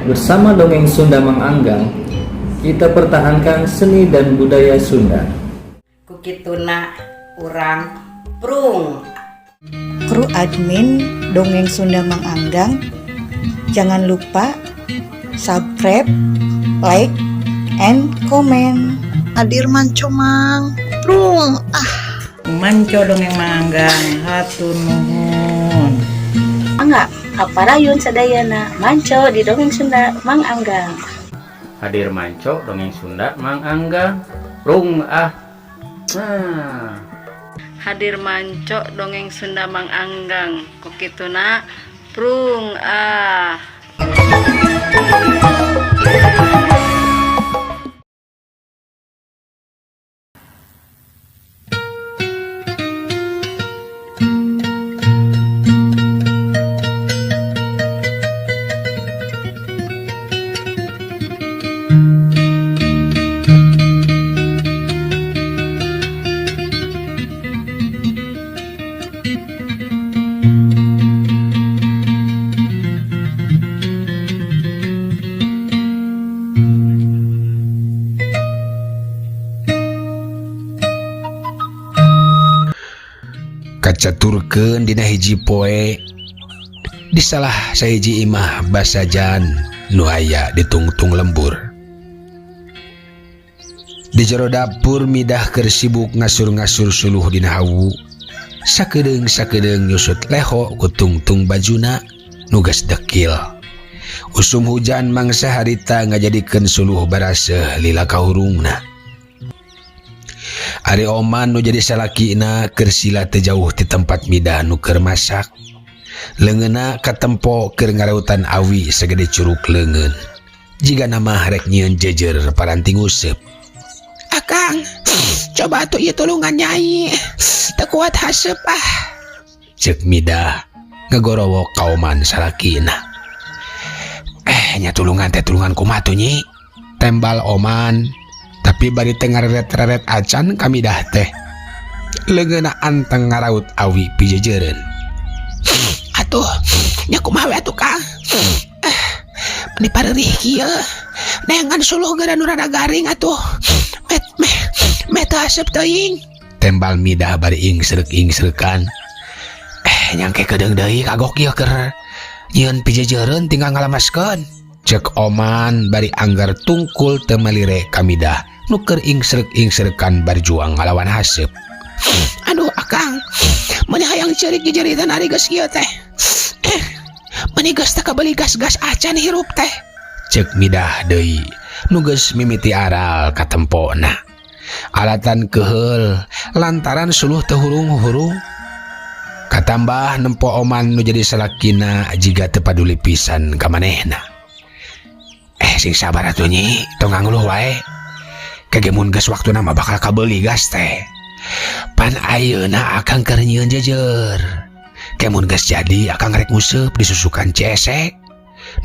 Bersama Dongeng Sunda Mang Anggang, kita pertahankan seni dan budaya Sunda. Kukituna urang prung. Kru admin Dongeng Sunda Mang Anggang, jangan lupa subscribe, like, and comment. Hadir manco mang prung ah. Manco dongeng Mang Anggang, hatur nuhun. Mangga, kaparayun sadayana manco di Dongeng Sunda Mang Anggang. Hadir manco dongeng Sunda Mang Anggang. Prung ah. Nah. Hadir manco dongeng Sunda Mang Anggang. Kukituna prung ah. Kacaturkeun dina hiji poe di salah sahiji imah basajan nu aya di tungtung lembur. Di jero dapur Midah keur sibuk ngasur-ngasur suluh dina hawu. Sakedeung-sakedeung nyusut leho ku tungtung bajuna nu geus dekil. Usum hujan mangsa harita ngajadikeun suluh baraseuh lila kahurungna. Ari Oman nu jadi salakina keur sila teu jauh ti tempat Midah nu keur masak. Leungeunna katempo keur ngarautan awi sagede curuk leungeun. Jiga nama rek nyieun jejer paranti nguseup. Akang, coba atuh ieu tulungan nyai. Teu kuat haseup ah. Ceuk Midah ngagorowok ka Oman salakina. Nya tulungan teh tulungan kumaha tuh nyi? Tembal Oman. Tapi bari teu ngareret-reret acan ka Midah teh. Leungeunna anteng ngaraut awi pijejereun. Atuh, nya kumaha we atuh Kang? Meni pareurih kieu. Neangan suluh geura nu rada garing atuh. Met, meh, meh teu haseup teuing. Tembal Midah bari ingsreuk-ingsreukan. Nyangke kedeung deui kagok ieu keur nyieun pijejereun tinggal ngalamaskeun. Cek Oman bari anggar tungkul teu malire ka Midah nu keur ingsreuk-ingsreukan barjuang ngalawan haseup. Aduh akang, meuni hayang ceurik jejeritan ari geus kieu teh. Meuni geus teu kabeli gas-gas acan hirup teh. Cek Midah deui nu geus mimiti aral katempona. Alatan keheul lantaran suluh teu hurung-hurung. Katambah nempo Oman nu jadi salakina jiga teu paduli pisan ka manehna. Sing sabar atuh nyi, tong ngangluh wae. Kegemun geus waktuna mah bakal kabeuli gas teh. Pan ayeuna akang keur nyieun jejer. Kemun geus jadi akang rek nguseup disusukan cesek.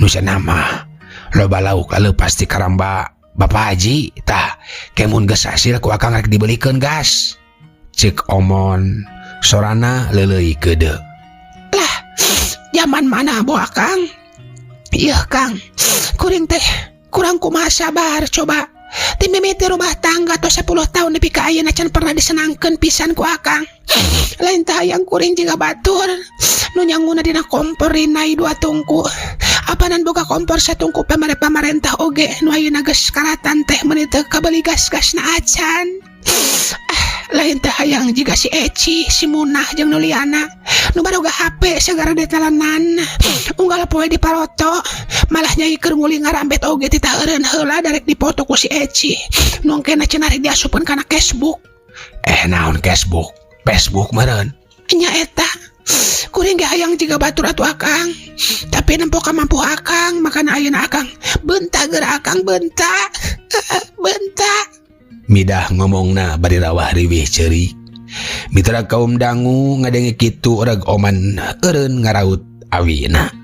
Nu cenah mah loba lauk leupas ti karamba Bapak Haji. Tah, kemun geus hasil ku akang rek dibelikeun gas. Ceuk Omon sorana leuleuy keudeuh. Lah, zaman mana bo akang? Iya Kang, kuring teh kurang kumaha sabar coba. Ti mimiti rumah tangga tos 10 tahun nepi ka ayeuna can pernah disenangkeun pisan ku akang. Lain teh hayang kuring jiga batur nu nyanguna dina kompor rinai 2 tungku. Apanan boga kompor satungku pamare pamarentah oge nu ayeuna geus karatan teh meuni teu kabeli gas-gasna acan. Lain teh hayang jiga si Eci, si Munah jeung Nuliana nu baroga HP sagara detalanan. Unggal poe di paroto malah nyai keur nguli ngarambet oge ti taeureun heula darek dipoto ku si Eci. Nu engkena cenah rek diasupkeun kana Facebook. Naon Facebook? Facebook meureun. Nya eta. Kuring ge hayang jiga batur atuh akang. Tapi nempo ka mampu akang, makana ayeuna akang bentak geura akang bentak. Bentak. Midah ngomongna bari rawah riwih ceurik. Mitra kaum dangu ngadenge kitu reg Oman eureun ngaraut awina.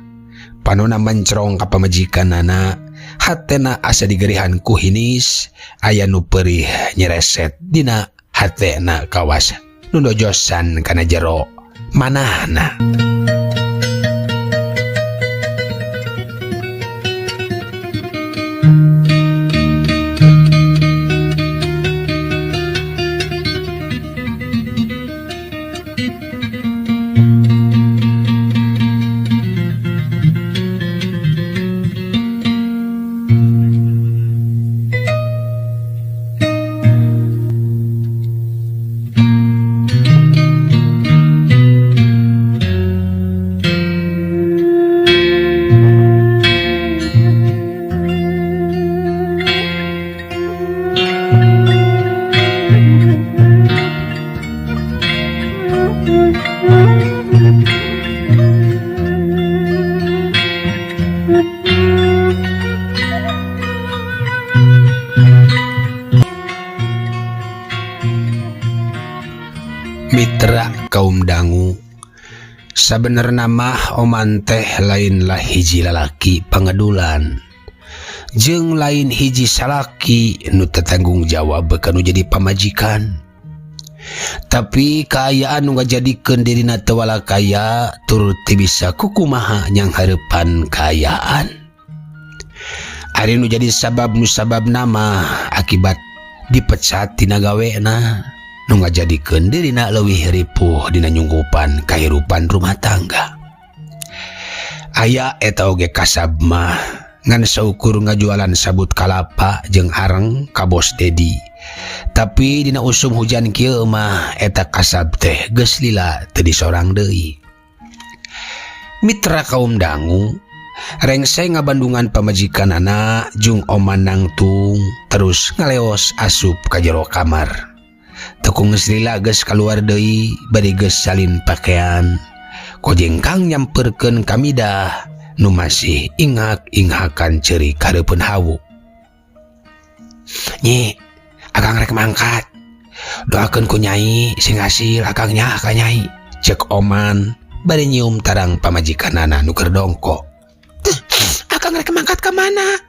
Panona mencrong ka pamajikanana, hatena asa digerihan ku hinis, aya nu perih nyereset dina hatena kawas nu dojosan kana jero manahna. Mitra kaum dangu sabenerna mah Oman teh lainlah hiji lalaki pangedulan jeung lain hiji salaki nu teu tanggung jawab kanu jadi pamajikan tapi kaayaan nu ngajadikeun dirina teu walakaya tur teu bisa kukumaha nyanghareupan kaayaan. Ari nu jadi sabab musabab nama akibat dipecat tina gawena nu ngajadikeun dirina leuwih ripuh dina nyungkupan kahirupan rumah tangga. Aya eta oge kasab mah ngan saukur ngajualan sabut kalapa jeung areng ka Bos Dedi. Tapi dina usum hujan kieu mah eta kasab teh geus lila teu disorang deui. Mitra kaum dangu rengse ngabandungan pamajikanana jung Oman nangtung terus ngaleos asup ka jero kamar. Tekung geus lila geus kaluar deui bari geus salin pakaian. Kojengkang nyamperkeun ka Midah nu masih ingak-inghakan ceurik hareupeun hawu. Nyi, akang rek mangkat. Doakeun ku nyai sing hasil akang nya ka nyai. Cek Oman bari nyium tarang pamajikanana nu keur dongko. Akang rek mangkat ka mana?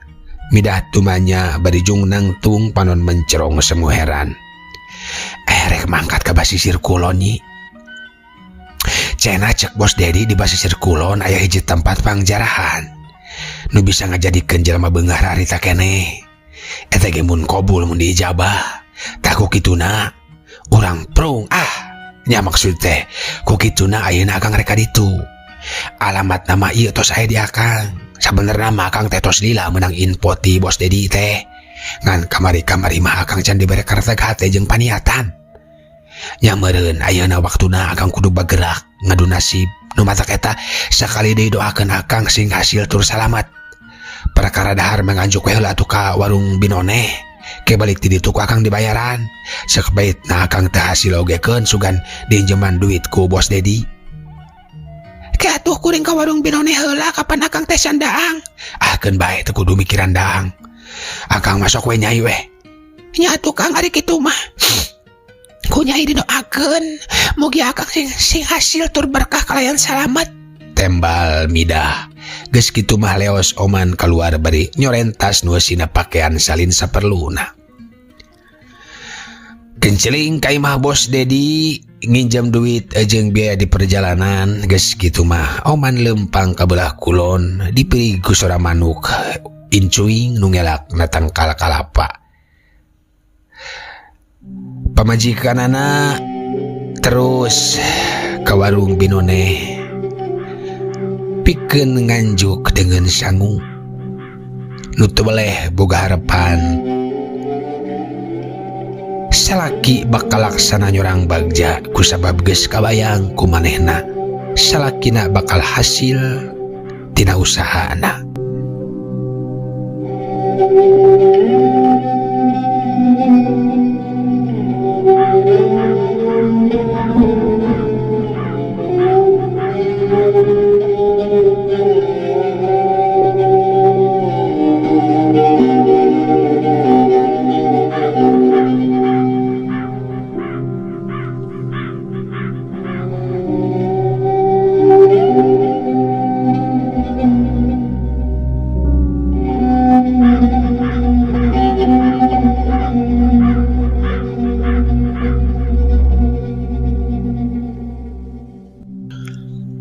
Midah tumanya bari jung nangtung panon mencerong semu heran. Rek mangkat ka basisir kulon nyi. Cenah cek Bos Dedi di basisir kulon aya hiji tempat pangjarahan nu bisa ngajadikeun jelema beunghar harita keneh. Eta ge mun kobul mun diijabah. Tah ku kituna urang prung ah nya maksud teh ku kituna ayeuna akang rek ka ditu. Alamat nama ieu tos aya di akang. Sabenerna mah akang teh tos lila meunang info ti Bos Dedi teh. Ngan kamari-kamari mah akang can dibere karteg hate jeung paniatan. Nya meureun ayeuna waktuna akang kudu bagerak ngadu nasib. Nu matak eta sakali deui doakeun akang sing hasil tur salamat. Perkara dahar manganjuk we heula atuh ka warung Binoneh. Ke balik ti ditu ku akang dibayaran. Sek baitna akang teh hasil ogekeun sugan diinjeman duit ku Bos Dedi. Ke atuh kuring ka warung Binoneh heula kapan akang teh sandaang. Ah keun bae teu kudu mikiran daang. Akang masuk we nyai we. Nya atuh Kang ari kitu mah. Ku nyai didoakeun mugi akang sing hasil tur berkah kalayan salamat. Tembal Midah. Geus kitu mah leos Oman keluar bari nyorentas nu eusina pakaian salin saperluna. Kenceling ka imah Bos Dedi nginjem duit jeung biaya di perjalanan. Geus kitu mah Oman lempang ka belah kulon dipirig ku sora manuk incuing nu ngelak na tangkal kalapa. Pamajikanana terus ka warung Binoneh pikeun nganjuk dengan sangu nu teu beleh boga harepan salaki bakal laksana nyorang bagja kusabab geus kabayang ku manehna salakina bakal hasil tina usahana.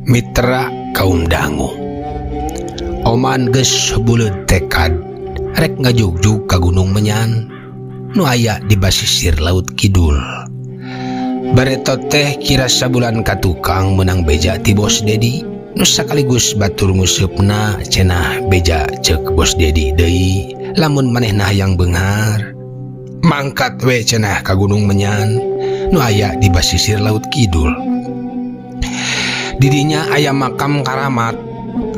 Mitra kaum dangu Oman geus buleud tekad rek ngajugjug ka Gunung Menyan nu aya di basisir Laut Kidul. Bareto teh kira sabulan ka tukang meunang beja ti Bos Dedi nu sakaligus batur nguseupna cenah beja ceuk Bos Dedi deui lamun manehna hayang beunghar mangkat we cenah ka Gunung Menyan nu aya di basisir Laut Kidul. Didinya aya makam karamat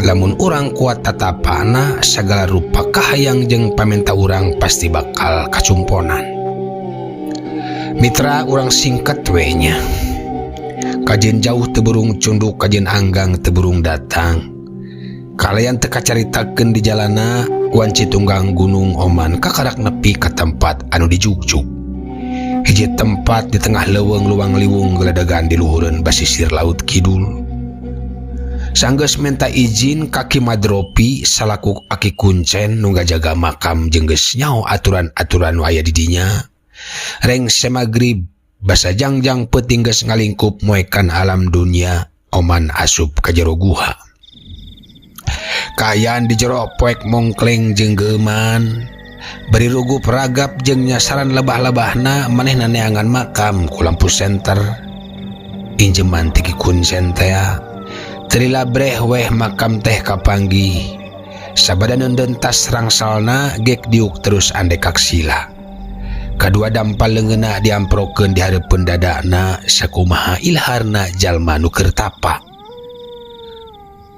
lamun urang kuat tatapana sagala rupa kahayang jeung pamenta urang pasti bakal kacumponan. Mitra urang singkat we nya. Kajen jauh teu burung cunduk, kajen anggang teu burung datang. Kalayan teu kacaritakeun di jalana wanci tunggang gunung Oman kakarak nepi ka tempat anu dijugjug. Hiji tempat di tengah leuweung luang liwung geledegan di luhureun basisir laut kidul. Sanggeus menta izin ka Ki Madropi salaku aki kuncen nu ngajaga makam jeung geus nyaho aturan-aturan nu aya di dinya. Rengse magrib basa jangjang peuting geus ngalingkup moekan alam dunia Oman asup ka jero guha. Kaayaan di jero poek mongkleng jeung geuman bari rugup ragap jeung nyasaran lebah-lebahna manehna neangan makam ku lampu senter injeman ti Ki Kuncen tea. Teu lila breh weh makam teh kapanggih sabada neundeun tas rangsalna gek diuk terus andekak sila. Kadua dampal leungeunna diamprokeun di hareupeun dadana sakumaha ilharna jalma nu keur tapa.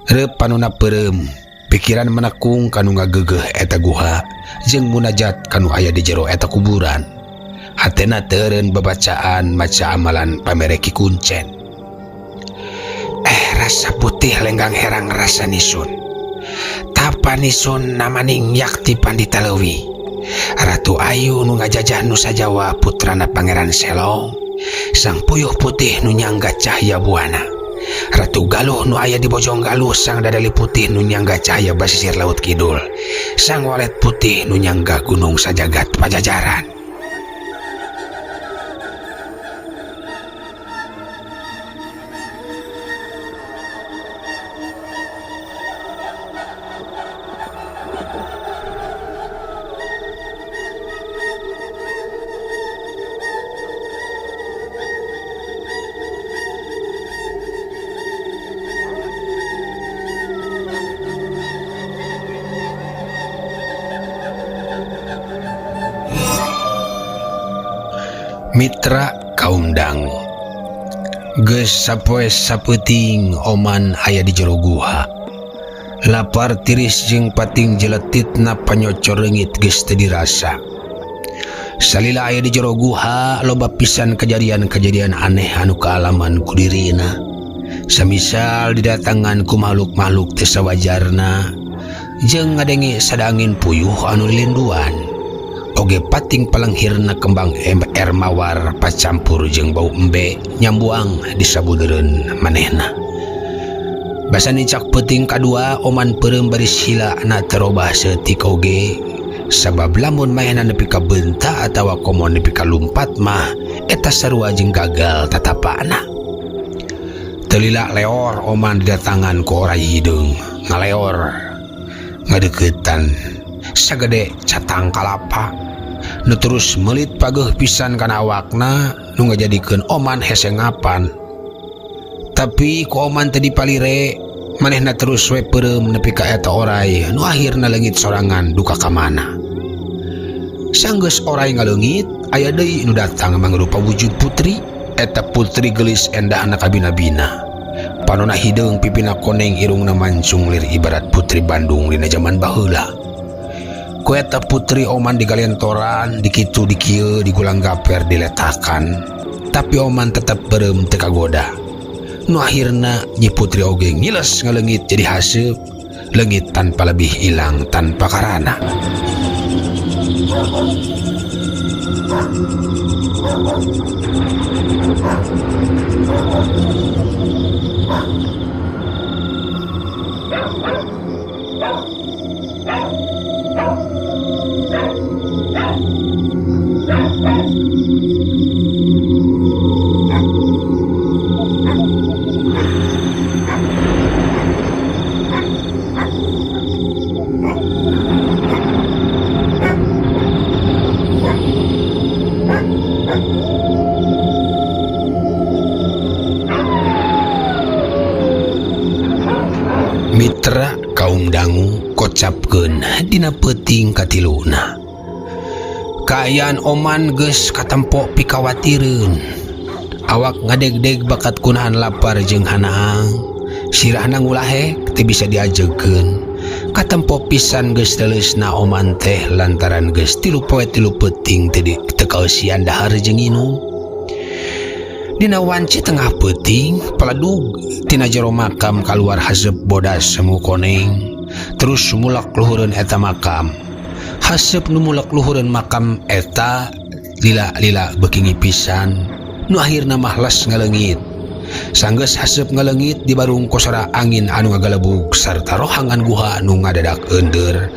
Reup panuna peureum, pikiran menekung kanu ngageugeuh eta guha jeung munajat kanu aya di jero eta kuburan. Hatena teureun babacaan maca amalan pamere Ki Kuncen. Rasa putih lenggang herang rasa nisun. Tapa nisun namaning yakti pandita leuwih. Ratu Ayu nu ngajajah Nusa Jawa putrana Pangeran Selong. Sang puyuh putih nu nyangga cahya buana. Ratu Galuh nu aya di Bojong Galuh sang dadali putih nu nyangga cahaya basisir laut kidul. Sang walet putih nu nyangga gunung sajagat Pajajaran. Mitra kaum dangu geus sapoe sapeuting Oman aya di jero guha. Lapar tiris jeung pating jeletitna panyocor leungit geus teu dirasa. Salila aya di jero guha loba pisan kejadian-kejadian aneh anu kaalaman ku dirina. Samisal didatangan ku makhluk-makhluk teu sawajarna jeung ngadenge sadangin puyuh anu lilinduan. Oge pating palenghirna kembang MR mawar pacampur jeung bau embe nyambuang di sabudeureun manehna. Basa nincak peuting kadua Oman peureum bari sila na terobah saeutik oge sabab lamun manehna nepi ka beunta atawa komo nepi ka lumpat mah eta sarua jeung gagal tatapana. Teu lila leor Oman didatangan ku oray hideung ngaleor ngadeuketan sagede catang kalapa nu terus meulit pageuh pisan kana awakna nu ngajadikeun Oman hese ngapan. Tapi ku Oman teu dipalire manehna terus we peureum nepi ka eta oray nu akhirna leungit sorangan duka ka mana. Sanggeus oray ngaleungit aya deui nu datang mangrupa wujud putri. Eta putri geulis endahna kabina-bina. Panona hideung pipina koneng irungna mancung lir ibarat putri Bandung dina jaman baheula. Ku eta putri Oman digalentoran, dikitu dikieu, digulang gaper diletakan. Tapi Oman tetep peureum teu kagoda. Nu akhirna Nyi Putri oge ngiles ngaleungit jadi haseup, leungit tanpa lebih ilang tanpa karana. Mitra kaum dangu kocapkeun dina peuting katiluna. Kaayaan Oman geus katempo pikawatireun. Awak ngadegdeg bakat kunahan lapar jeung hanaang. Sirahna ngulahek teu bisa diajeugkeun. Katempo pisan geus teuleusna Oman teh lantaran geus 3 poe 3 peuting teu kaeusian dahar jeung nginum. Dina wanci tengah peuting paladug tina jero makam kaluar haseup bodas semu koneng. Terus mulak luhureun eta makam. Haseup nu mulak luhureun makam eta lila-lila beuki ngipisan nu akhirna mah les ngaleungit. Sanggeus haseup ngaleungit dibarung ku sora angin anu ngagalebug sarta rohangan guha nu ngadadak eundeur.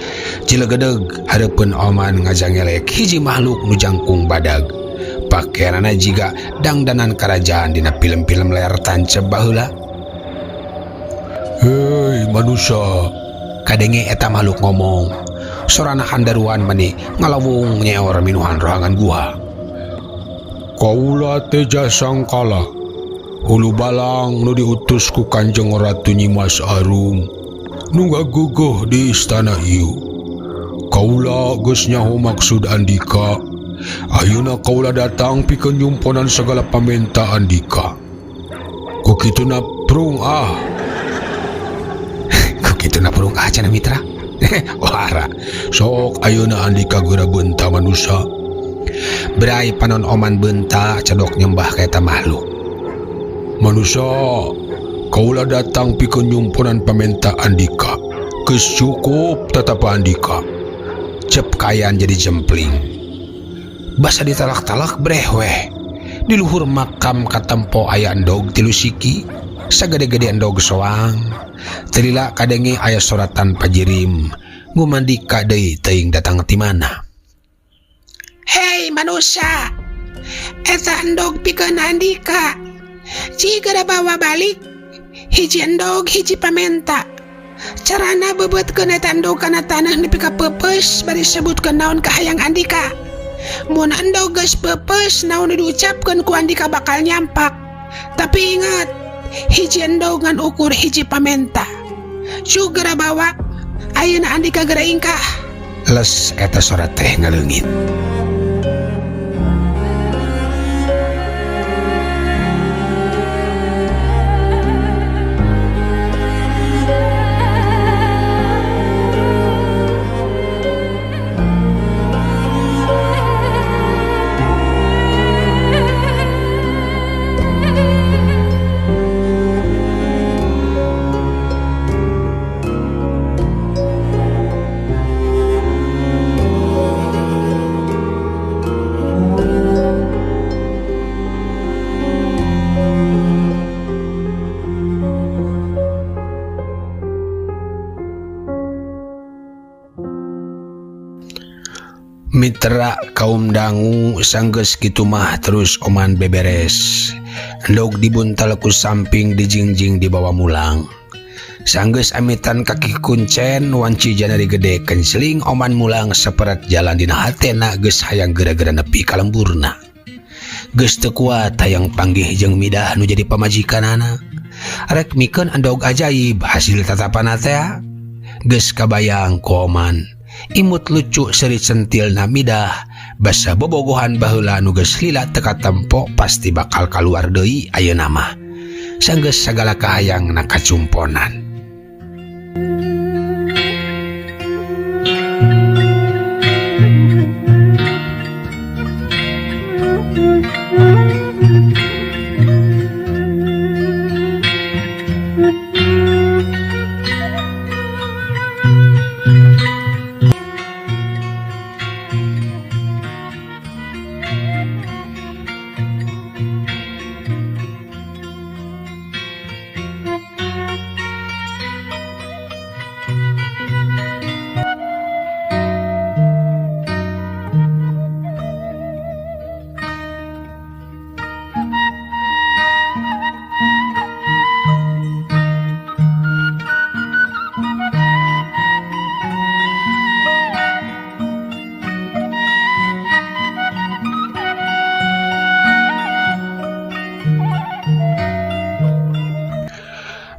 Cilegedeg hareupeun Oman ngajangelek hiji makhluk nu jangkung badag. Pakaianana jiga dangdanan karajaan dina film-film layar tancep baheula. Hei manusia, kadenge eta makhluk ngomong. Sorana handaruan mani ngalawung nyeor minuhan rohangan guha. Kaula teja sangkala, hulu balang nu diutus ku Kanjeng Ratu Nyimas Arum, nu ngageugeuh di istana ieu. Kaula geus nyaho maksud andika. Ayeuna kaula datang pikeun nyumponan segala pamenta andika. Ku kituna prung ah. Ku kituna prung ah cenah mitra. Wara, sok ayeuna andika geura beunta manusa. Berai panon Oman beunta cedok nyembah ka eta makhluk. Manusa, kaula datang pikeun nyumponan pamenta andika. Geus cukup tatapa andika. Cep kayan jadi jempling. Basa ditalak-talak breh weh. Di luhur makam katempo aya endog tilu siki, sagede-gede endog soang. Telila kadenge aya soratan pajirim, ngumandika deui teuing datang ti mana. Hei manusia, eta endog pikeun andika. Jika bawa balik, hiji endog hiji pamenta. Carana bebeutkeun eta endog kana tanah nepi ka peupeus bari sebutkeun naon kahayang andika. Mun endog geus peupeus naon nu diucapkeun ku andika bakal nyampak. Tapi ingat, hiji endog ngan ukur hiji pamenta. Cugera bawa, ayeuna andika geura ingkah. Les eta sora teh ngaleungit. Mitra kaum dangu sanggeus kitu mah terus Oman beberes. Endog dibuntal ku samping dijingjing dibawa mulang. Sanggeus amitan kaki kuncen wanci janari gede kenceling Oman mulang seperat jalan dina hatena geus hayang geura-geura nepi ka lemburna. Geus teu kuat hayang panggih jeung Midah nu jadi pamajikanana. Rek mikeun endog ajaib hasil tatapana teh. Geus kabayang ku Oman. Imut lucu seri centil na Midah basa bobogohan baheula nu geus lila teu katempo pasti bakal kaluar deui ayeuna mah. Sanggeus sagala kahayang na kacumponan.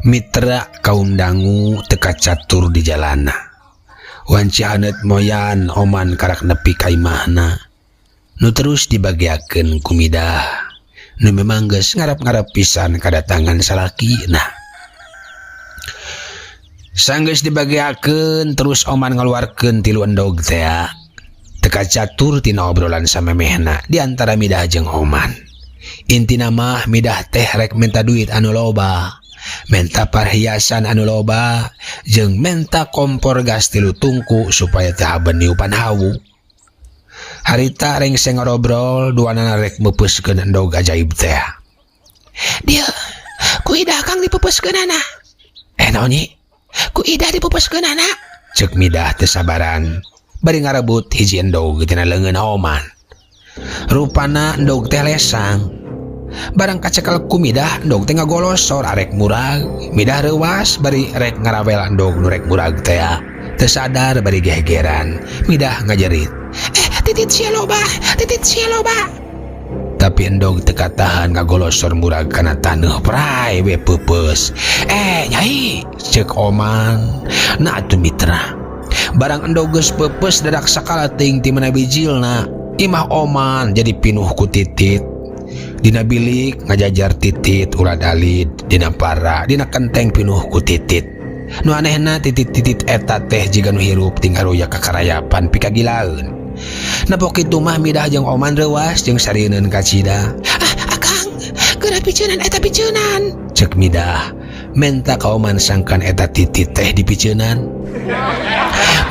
Mitra kaum dangu teka catur di jalana. Wanci haneut moyan Oman karak nepi ka imahna. Nu terus dibagiakeun ku Midah. Nu memang geus ngarap-ngarap pisan kadatangan salakina. Sanggeus dibagiakeun terus Oman ngaluarkeun tilu endog tea. Teka catur tina obrolan samemehna di antara Midah jeung Oman. Intina mah Midah teh rek minta duit anu loba. Menta perhiasan anu loba jeung menta kompor gas tilu tungku supaya teu haben niupan hawu. Harita rengse ngarobrol duanana rek meupeuskeun endog ajaib teh. Dia ku Idah Kang dipepeuskeunana. Eh, naon, Nyi? Ku Idah dipepeuskeunana. Cek Midah teu sabaran bari ngarebut hiji endog tina leungeun Oman. Rupana endog teh lesang. Barang kacekel ku Midah, endog teh ngagolosor arek murag. Midah reuwas bari rek ngarawel endog nu rek murag teh. Teu sadar bari gegeran. Midah ngajerit. Eh, titit sia loba, titit sia loba. Tapi endog teu katahan ngagolosor murag kana taneuh, prai we peupeus. Eh, Nyai, cek Oman. Nah atuh, mitra. Barang endog geus peupeus, dadak sakala teuing ti mana bijilna. Imah Oman jadi pinuh ku titit. Dina bilik ngajajar titit urat alid, dina para, dina kenteng pinuh ku titit. Nu anehna, titit-titit eta teh jiga nu hirup, tinggal royak kakarayapan pikagilaeun. Nepok kitu mah Midah jeung Oman reuwas jeung sarieun kacida. Ah, Akang, geura piceunan eta, piceunan. Cek Midah menta ka Oman sangkan eta titit teh dipiceunan.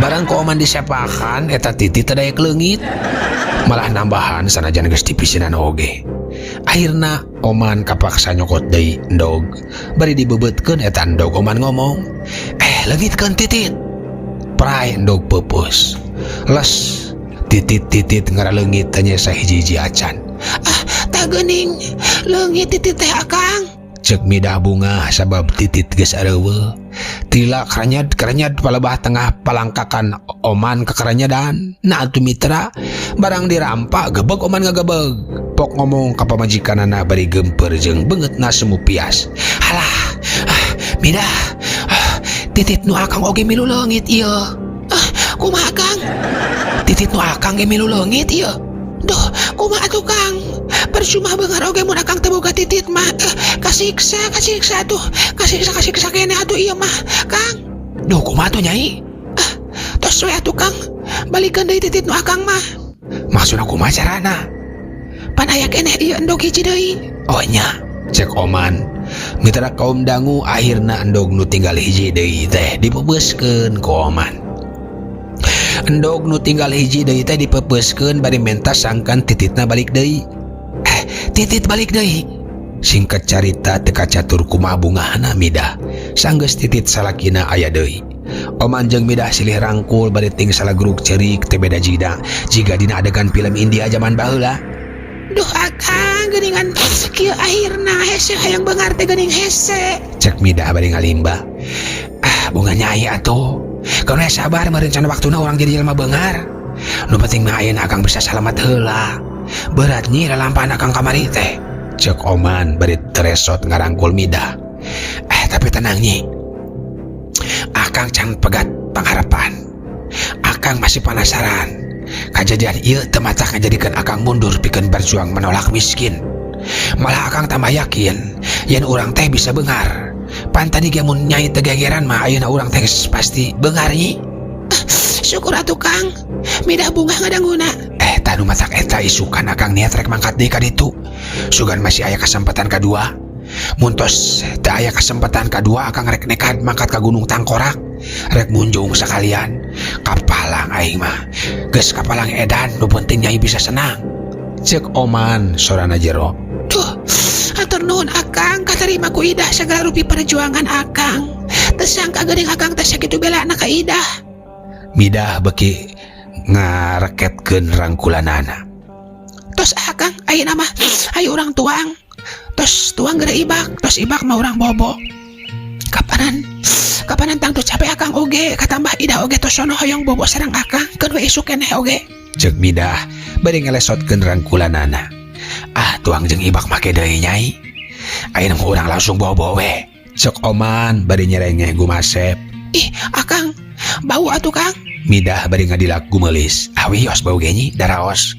Barang ku Oman disepakan, eta titit teh daek leungit. Malah nambahan sanajan geus dipiceunan oge. Akhirna Oman kapaksa nyokot deui endog. Bari dibebeutkeun eta endog, Oman ngomong, "Eh, leungitkeun titit." Prai endog peupeus. Les titit-titit ngaraleungit tanya sahiji-hiji acan. Ah, tah geuning leungit titit teh, Akang. Cek Midah bungah sabab titit geus areuweuh. Tila keranyad keranyad palebah tengah palangkakan Oman kekeranyadan. Nah atuh, mitra, barang dirampak gebeg Oman ngagebeg. Pok ngomong ka pamajikanana bari gemper jeung beungeutna semu pias. Halah, ah, Midah, ah, titit nu Akang oge milu leungit ieu. Ah, kumaha, Kang? Titit nu Akang ge milu leungit ieu. Duh, kumaha atuh, Kang? Percuma beunghar oge mun Akang teu boga titit mah. Eh, kasiksa, kasiksa tuh. Kasiksa, kasiksa keneh atuh ieu mah, Kang. Duh, kumaha tuh, Nyai? Ah, tos we atuh, Kang. Balikeun deui titit nu Akang mah. Maksudna kumaha carana? Pan aya keneh ieu endog hiji deui. Oh nya, cek Oman. Mitra kaum dangu, akhirna endog nu tinggal hiji deui teh dipepeuskeun ku Oman. Endog nu tinggal hiji deui teh dipepeuskeun bari menta sangkan tititna balik deui. Eh, titit balik deui. Singkat carita, teu kacatur kumaha bungahna Midah. Sanggeus titit salakina aya deui. Oman jeung Midah silih rangkul bari ting salagrug ceurik teh beda jida jiga dina adegan film India zaman baheula. Duh, Akang, geuningan kieu akhirna hese hayang beunghar teh geuning hese. Cek Midah bari ngalimba. Ah, bungah Nyai atuh. Keun sabar merencana waktuna urang jadi jelema beunghar. Nu penting mah ayeuna Akang bisa salamat heula. Berat, Nyi, lalampahan Akang kamari teh. Cek Oman bari teresot ngarangkul Midah. Eh, tapi tenang, Nyi. Akang can pegat pangharapan. Akang masih penasaran. Kejadian ieu teu matak ngajadikeun Akang mundur pikeun berjuang menolak miskin. Malah Akang tambah yakin yen urang teh bisa beunghar. Pan tadi ge mun Nyai teu gegeran mah ayeuna urang teh geus pasti beunghar, Nyi. Ah, syukur atuh, Kang. Midah bungah ngadanguna. Eh, tah nu matak eta isukan Akang niat rek mangkat deui ka ditu. Sugan masih aya kesempatan kadua. Mun tos teu aya kesempatan kadua, Akang rek nekat mangkat ka Gunung Tangkorak. Rek munjung sekalian. Kapalang aing mah. Geus kapalang edan, nu penting Nyai bisa senang. Cek Oman sorana jero. Duh, hatur nuhun, Akang, katarima ku Idah segala rupi perjuangan Akang. Teu sangka geuning Akang teh sakitu belana ka Idah. Midah beki ngareketkeun rangkulanana. Tos, Akang, ayeuna mah ayo urang tuang. Tos tuang geura ibak, tos ibak mah urang bobo. Kapanan kapanan tangtu capek Akang oge, katambah Idah oge tos sono hoyong bobo sareng Akang, keun we isuk keneh oge. Cek Midah bari ngelesotkeun rangkulanana. Ah, tuang jeung ibak make deui, Nyai. Ayeuna mah urang langsung bobo we. Cek Oman bari nyerengeh gumasep. Ih, Akang, bau atuh, Kang. Midah bari ngadilak gumelis. Ah, wios bau ge, Nyi, daraos.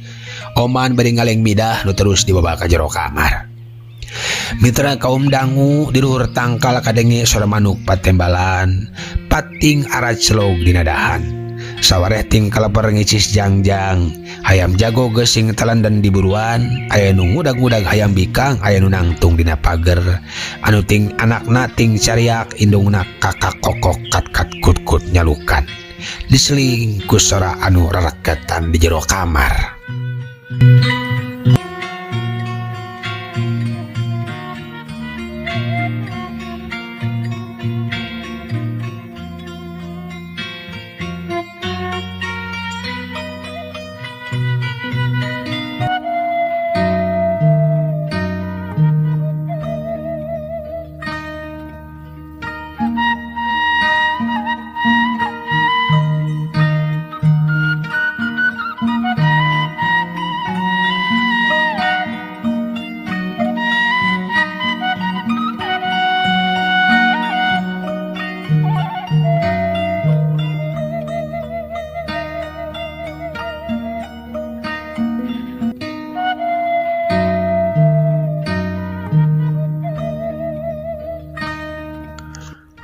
Oman bari ngaleng Midah nu terus dibawa ka jero kamar. Mitra kaum dangu, di luhur tangkal kadenge suara manuk patembalan, pating aracelog dina dahan. Sawareh ting kaleper ngicis jangjang. Hayam jago geus sing telandan di buruan, aya nu ngudag-ngudag hayam bikang, aya nu nangtung dina pager. Anu ting anakna ting cariak, indungna kakak kokok kat-kat kut-kut nyalukan. Diseling ku sora anu rareketan di jero kamar.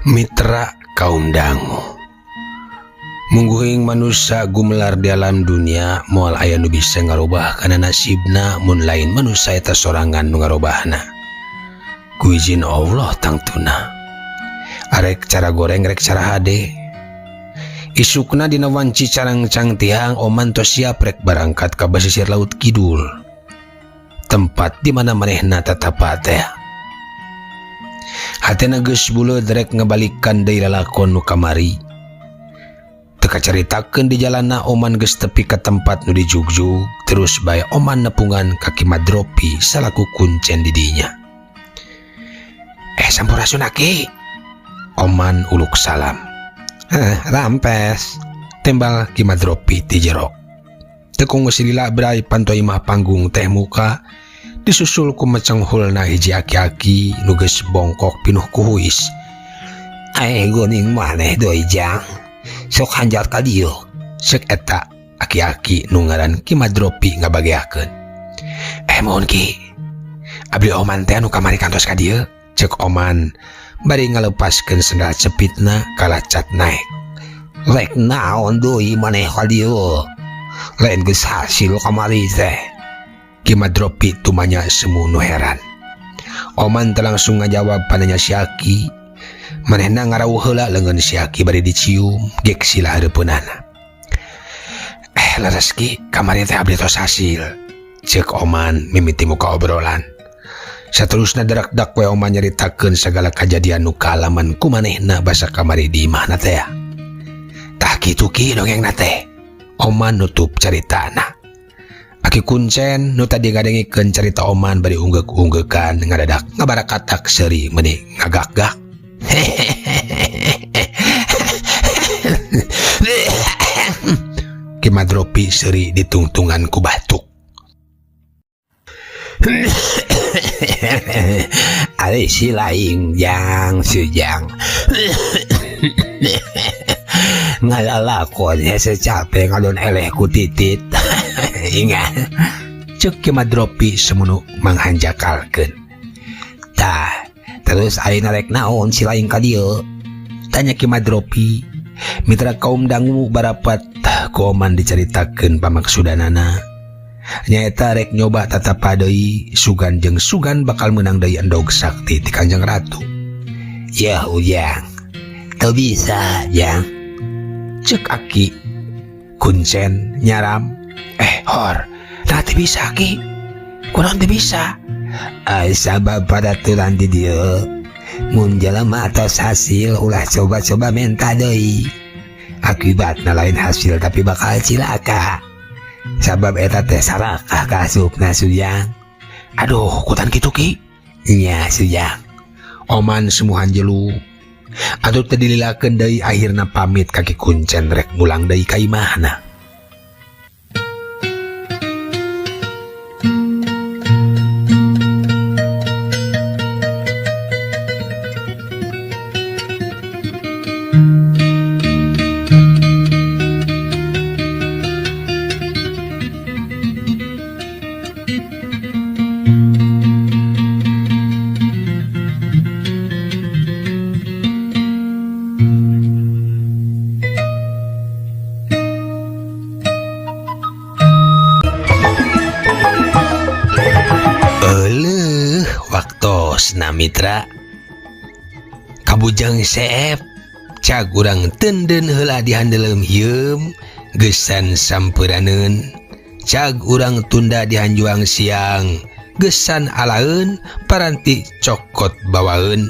Mitra kaum dangu, mungguing manusia gumelar di alam dunia moal aya nu bisa ngarobah kana nasibna mun lain manusia eta sorangan nu ngarobahna. Ku izin Allah tangtuna. Arek cara goreng rek cara hade. Isukna dina wanci carangcang tiang Oman tos siap rek barangkat ka basisir laut kidul. Tempat di mana manehna tatapa teh. Hatena geus buleud rek ngebalikan deui lalakon nu kamari. Teu kacaritakeun di jalanna Oman geus tepi ka tempat nu dijugjug, terus bae Oman nepungan ka Ki Madropi salaku kuncen di dinya. Sampurasun aki. Oman uluk salam. Rampes. Tembal Ki Madropi ti jero. Teu kunggu silila brai panto imah panggung teh muka. Disusul ku mecenghulna hiji aki-aki nu geus bongkok pinuh ku huis. Guning maneh deui jang. Sok hanjat ka dieu. Seuk eta aki-aki nu ngaran Ki Madropi ngabageakeun. Mohon Ki. Abdi Oman teh anu kamari kantos ka dieu. Ceuk Oman bari ngalepaskeun sendal cepitna kalacat naek. Rek naon deui maneh ka dieu? Lain geus hasil kamari teh. Ki Madropi tumanya semu nu heran. Oman teh langsung ngajawab pananya si Aki. Manehna ngarawuh heula leungeun si Aki bari dicium gek sila hareupeunana. Leres Ki, kamari teh abdi tos hasil. Ceuk Oman mimiti muka obrolan. Saterusna darak-dak we Oman nyaritakeun sagala kajadian nu kaalaman ku manehna basa kamari di imahna teh. Tah kitu Ki dongengna teh. Oman nutup caritana. Aki kuncen nu tadi ngadengikeun carita Oman bari unggeuk-unggekan ngadadak ngabarakatak seuri meuni ngagak-gak. Ki Madropi seuri ditungtungan ku batuk. Ari si laing jang sujang. Ngalalakon hese capek ngadon eleh ku titit. Ingat. Ceuk Ki Madropi semunu manghanjakalkeun. Tah, terus ayeuna rek naon si laing ka dieu? Tanya Ki Madropi. Mitra kaum dangu barapat ku Oman dicaritakeun pamaksudanana. Nyaeta rek nyoba tatapa deui sugan jeung sugan bakal meunang deui endog sakti ti Kanjeng Ratu. Yah ujang, teu bisa jang. Ceuk aki kuncen nyaram. Hor, nah teu bisa ki. Kunaon teu bisa? Ai sabab paraturan di dieu. Mun jelema tos hasil ulah coba-coba menta deui. Akibatna lain hasil tapi bakal cilaka. Sabab eta teh sarakah kasupna sujang. Aduh, kutan kitu Ki. Nya sujang. Oman semuhan jelu. Atuh teu dililakeun deui akhirna pamit ka Ki Kuncen rek mulang deui ka imahna. Mitra Kabujang seep cag urang tenden heula di handeuleum hieum gesan sampuraneun, cag urang tunda di hanjuang siang gesan alaeun, paranti cokot bawaeun,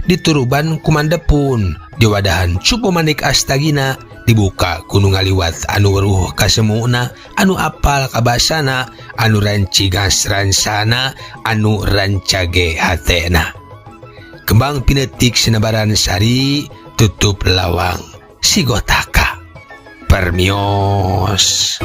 dituruban ku Mandepun, diwadahan cupu manik astagina, dibuka ku nu ngaliwat anu weruh kasemuna, anu apal kabasana, anu rancigas ransana, anu rancage hatena. Kembang pinetik sinebaran sari, tutup lawang sigotaka. Permios.